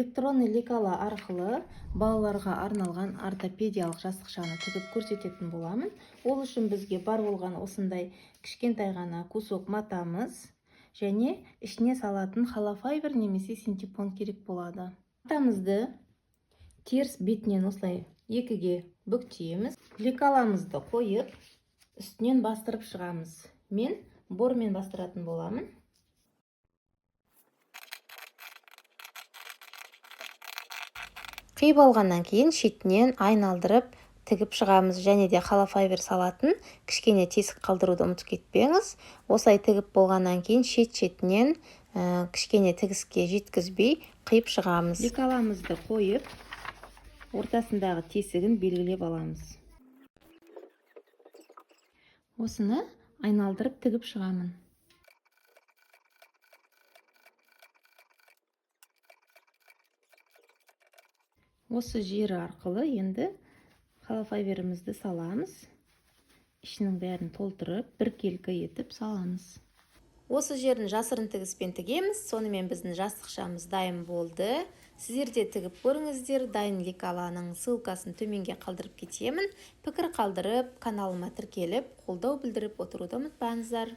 Электронный лекала арқылы балаларға арналған ортопедиялық жастықшаны тігіп көрсететін боламын. Ол үшін бізге бар болған осындай кішкентай ғана кусок матамыз және ішіне салатын холофайбер немесе синтепон керек болады. Матамызды теріс бетінен осылай екіге бүктейміз. Лекаламызды қойып, үстінен бастырып шығамыз. Мен бормен бастыратын боламын. Қиып алғаннан кейін шетінен айналдырып тігіп шығамыз. Және де холофайбер салатын кішкене тесік қалдыруды ұмытып кетпеңіз. Осылай тігіп болғаннан кейін шет-шетінен кішкене тігіске жеткізбей қиып шығамыз. Лекаламызды қойып, ортасындағы тесігін белгілеп аламыз. Осыны айналдырып тігіп шығамын. Осы жері арқылы енді холофайберімізді саламыз. Ішінің бәрін толтырып, біркелкі етіп саламыз. Осы жерін жасырын тігіспен тігеміз. Сонымен біздің жастықшамыз дайын болды. Сіздер де тігіп көріңіздер. Дайын лекаланың ссылкасын төменге қалдырып кетемін. Пікір қалдырып, каналыма тіркеліп, қолдау білдіріп отыруды ұмытпаңыздар.